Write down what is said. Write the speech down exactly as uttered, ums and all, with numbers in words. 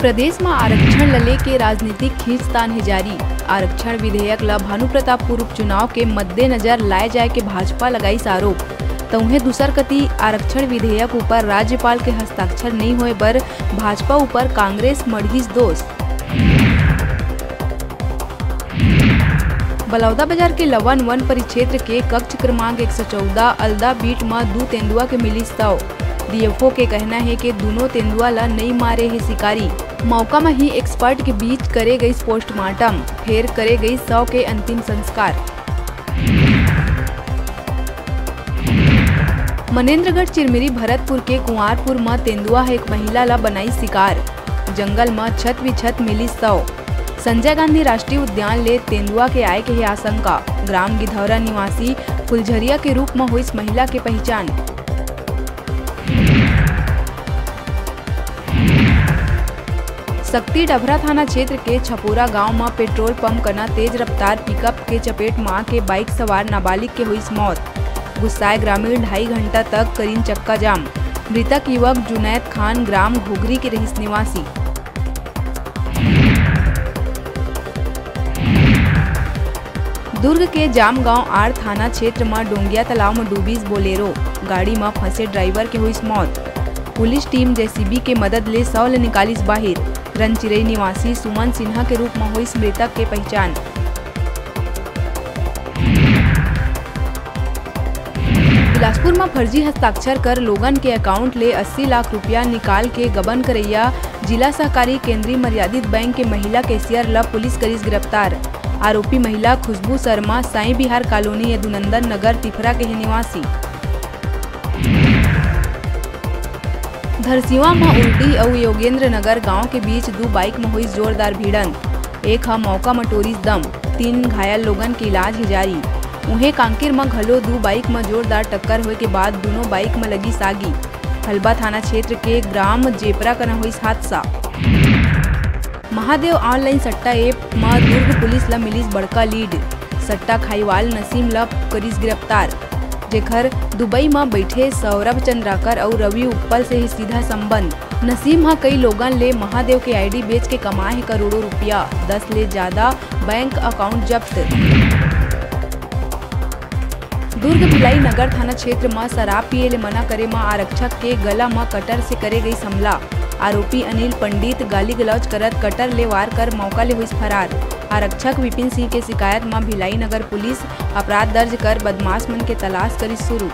प्रदेश म आरक्षण ल लेके राजनीतिक खींचतान हे जारी। आरक्षण विधेयक ल भानुप्रतापपुर उपचुनाव के मद्देनजर लाए जाए के भाजपा लगाइस आरोप। त उहें दूसर कती आरक्षण विधेयक ऊपर राज्यपाल के हस्ताक्षर नइ होए बर भाजपा ऊपर कांग्रेस मढ़िस दोष। बलौदाबाजार के लवन वन परिक्षेत्र के कक्ष क्रमांक एक सौ चौदह अलदा बीट म दू तेंदुआ के मिलिस शव। डीएफओ के कहना हे कि दूनों तेंदुआ ल नइ मारे हे शिकारी। मौका म ही एक्सपर्ट के बीच करे गइस पोस्टमार्टम, फेर करे गइस शव के अंतिम संस्कार। मनेंद्रगढ़ चिरमिरी भरतपुर के कुंवारपुर म तेंदुआ ह एक महिला ल बनाइस शिकार। जंगल म छत विछत मिलिस शव। संजय गांधी राष्ट्रीय उद्यान ले तेंदुआ के आए के हे आशंका। ग्राम गिधौरा निवासी फुलझरिया के रूप म होइस महिला के पहिचान। सक्ती डभरा थाना क्षेत्र के छपोरा गांव म पेट्रोल पंप कना तेज रफ्तार पिकअप के चपेट म आके बाइक सवार नाबालिग के होइस मौत। गुस्साए ग्रामीण ढाई घंटा तक करिन चक्का जाम। मृतक युवक जुनैद खान ग्राम घोघरी के रहिस निवासी। दुर्ग के जामगांव आर थाना क्षेत्र म डोंगिया तालाब म डूबिस बोलेरो, गाड़ी म फंसे ड्राइवर के होइस मौत। पुलिस टीम जेसीबी के मदद ले शव ल निकालिस बाहिर। रनचिरई निवासी सुमन सिन्हा के रूप म होइस मृतक के पहिचान। बिलासपुर म फर्जी हस्ताक्षर कर लोगन के अकाउंट ले अस्सी लाख रुपया निकाल के गबन करइया जिला सहकारी केंद्रीय मर्यादित बैंक के महिला कैशियर ल पुलिस करिस गिरफ्तार। आरोपी महिला खुशबू शर्मा, साईं बिहार कॉलोनी, यदुनंदन नगर, तिफरा के हे निवासी। धरसीवा म उल्टी अउ योगेंद्र नगर गांव के बीच दू बाइक म होइस जोरदार भिड़ंत। एक ह मौका म टोरिस दम, तीन घायल लोगन के इलाज हे जारी। उहें, कांकेर म घलो दू बाइक म जोरदार टक्कर होए के बाद दूनों बाइक म लगिस आगी। हलबा थाना क्षेत्र के ग्राम जेपरा कना होइस हादसा। महादेव ऑनलाइन सट्टा ऐप म दुर्ग पुलिस ल मिलिस बड़का लीड। सट्टा खाईवाल नसीम ल करिस गिरफ्तार, जेखर दुबई म बइठे सौरभ चंद्राकर अउ रवि उप्पल से ही सीधा संबंध। नसीम ह कई लोगन ले महादेव के आईडी बेच के कमाए हे करोड़ों रुपया, दस ले ज्यादा बैंक अकाउंट जब्त। दुर्ग भिलाई नगर थाना क्षेत्र म शराब पिए ले मना करे म आरक्षक के गला म कटर से करे गई हमला। आरोपी अनिल पंडित गाली गलौज करत कटर ले वार कर मौका ले होइस फरार। आरक्षक विपिन सिंह के शिकायत म भिलाई नगर पुलिस अपराध दर्ज कर बदमाश मन के तलाश करिस शुरू।